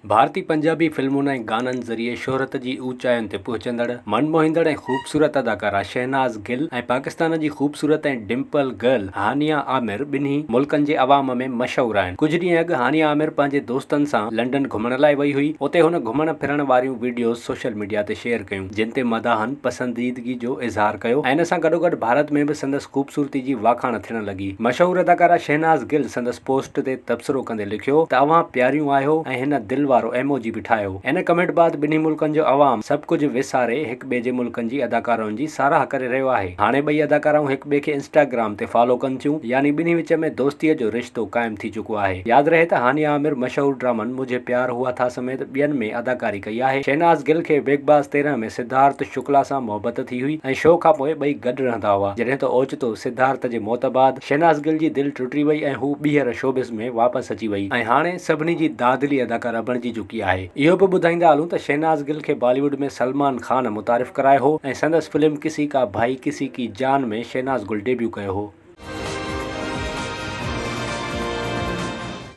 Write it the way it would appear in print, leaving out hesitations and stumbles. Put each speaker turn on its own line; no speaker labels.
ڀارتي پنجابي فلمن ۽ گانن ذريعي شهرت جي اوچاين تي پهچندڙ من موهيندڙ ۽ خوبصورت اداڪارا شهناز گل ۽ پاڪستان جي خوبصورت ۽ ڊمپل گرل هانيه عامر ٻنهي ملڪن جي عوام ۾ مشهور آهن. ڪجهه ڏينهن اڳ هانيه عامر پنهنجي دوستن سان لنڊن گهمڻ لاء وئي هئي اتي هن گهمڻ ڦرڻ واريون وڊيوز سوشل ميڊيا تي شيئر ڪيون جن تي مداحن پسنديدگي جو اظهار ڪيو ۽ ان سان گڏوگڏ ڀارت ۾ به سندس خوبصورتي جي واکاڻ ٿيڻ لڳي. مشهور اداڪارا شهناز گل سندس پوسٽ تي تبصرو ڪندي لکيو ته اوهان پياريون آهيو ۽ هن دل وارو ايموجي به ٺاهيو. ان ڪمينٽ بعد ٻنهي ملڪن جو عوام سڀ ڪجهه وساري هڪ ٻئي جي ملڪن جي اداڪارائن جي ساراهه ڪري رهيو آهي. هاڻي ٻئي اداڪارائون هڪ ٻئي کي انسٽاگرام تي فالو ڪن ٿيون يعني ٻنهي وچ ۾ دوستيء جو رشتو قائم ٿي چڪو آهي. ياد رهي ته هانيه عامر مشهور ڊرامن مجهي پيار هئا ٿا سميت ٻين ۾ اداڪاري ڪئي آهي. شهناز گل کي بگ باس 13 ۾ سڌارٿ شڪلا سان محبت ٿي هئي ۽ شو کانپوء ٻئي گڏ رهندا هئا جڏهن ته اوچتو سڌارٿ جي موت بعد شهناز گل جي دل ٽٽي وئي ۽ هو ٻيهر شوبز ۾ واپس اچي وئي ۽ هاڻي سڀني جي دادلي اداڪارا بڻجي چڪي آهي. اهو به ٻڌائيندا هلون ته شهناز گل کي بالي ووڊ ۾ سلمان خان متعارف ڪرايو هو ۽ سندس فلم ڪسي ڪا ڀائي ڪسي ڪي جان ۾ شهناز گل ڊيبيو ڪيو هو.